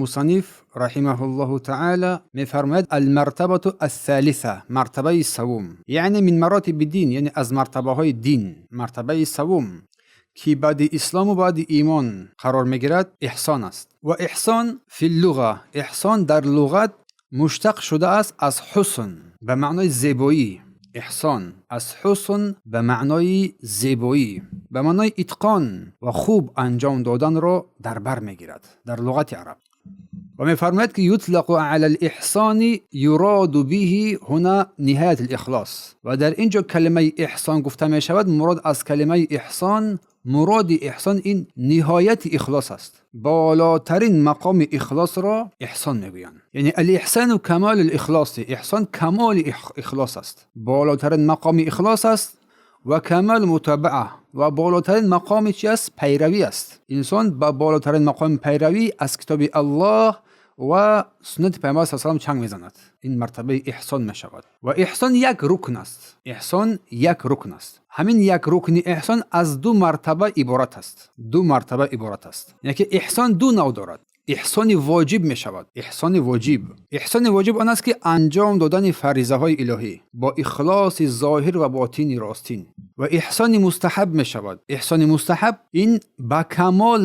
Мусанниф رحمه الله تعالى мефармояд: المرتبة الثالثة, мартабаи савум, яъне من مراتب الدين, яъне аз мартабаҳои дин, мартабаи савум, ки баъди ислому баъди имон қарор мегирад, эҳсон аст. Ва эҳсон في اللغة, эҳсон дар луғат муштақ шудааст аз حسن ба маънои зебоӣ. Эҳсон аз حسن ба маънои зебоӣ, ба маънои итқон ва хуб анҷом доданро дар бар мегирад дар луғати араб. Ва мефармояд, ки يطلق على الإحسان يراد به هنا نهاية الإخلاص. Ва дар ин ҷо калимаи эҳсон гуфта мешавад, мурод аз калимаи эҳсон, муроди эҳсон ин ниҳояти ихлос аст. Болотарин мақоми ихлосро эҳсон мегӯянд, яъне الإحسان كمال الإخلاص. Эҳсон камоли ихлос аст, болотарин мақоми ихлос аст. Ва كمال المتابعة, ва болотарин мақоми чи аст? Пайравӣ аст. Инсон ба болотарин мақоми пайравӣ аз китоби Аллоҳ ва суннати Пайғамбар с салам чанг мезанад, ин мартабаи эҳсон мешавад. Ва эҳсон як рукн аст, эҳсон як рукн аст. Ҳамин як рукни эҳсон аз ду мартаба иборат аст, ду мартаба иборат аст. Яъне ки эҳсон ду нав дорад. Эҳсони воҷиб мешавад, эҳсони воҷиб. Эҳсони воҷиб он аст, ки анҷом додани фаризаҳои илоҳӣ бо ихлоси зоҳир ва ботини ростин. Ва эҳсони мустаҳаб мешавад. Эҳсони мустаҳаб ин ба камол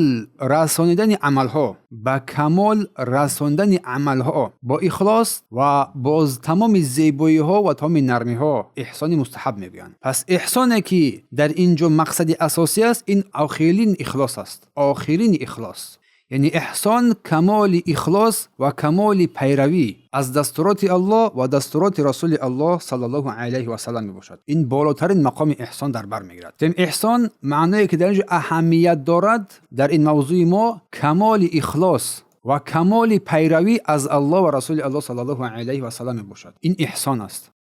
расонидани амалҳо, ба камол расондани амалҳо бо ихлос ва боз тамоми зебоиҳо ва тамоми нармиҳо эҳсони мустаҳаб мегӯянд. Пас эҳсоне, ки дар ин ҷо мақсади асосӣ аст, ин охирин ихлос аст, охирини ихлос. Яъне эҳсон камоли ихлос ва камоли пайравӣ аз дастуроти Аллоҳ ва дастуроти Расули Аллоҳ صلى الله عليه وسلم мебошад. Ин болотарин мақоми эҳсон дар бар мегирад. Эҳсон маъное, ки дар ин ҷо аҳамият дорад дар ин мавзӯи мо, камоли ихлос ва камоли пайравӣ аз Аллоҳ ва Расули Аллоҳ صلى الله عليه وسلم мебошад. Ин эҳсон аст.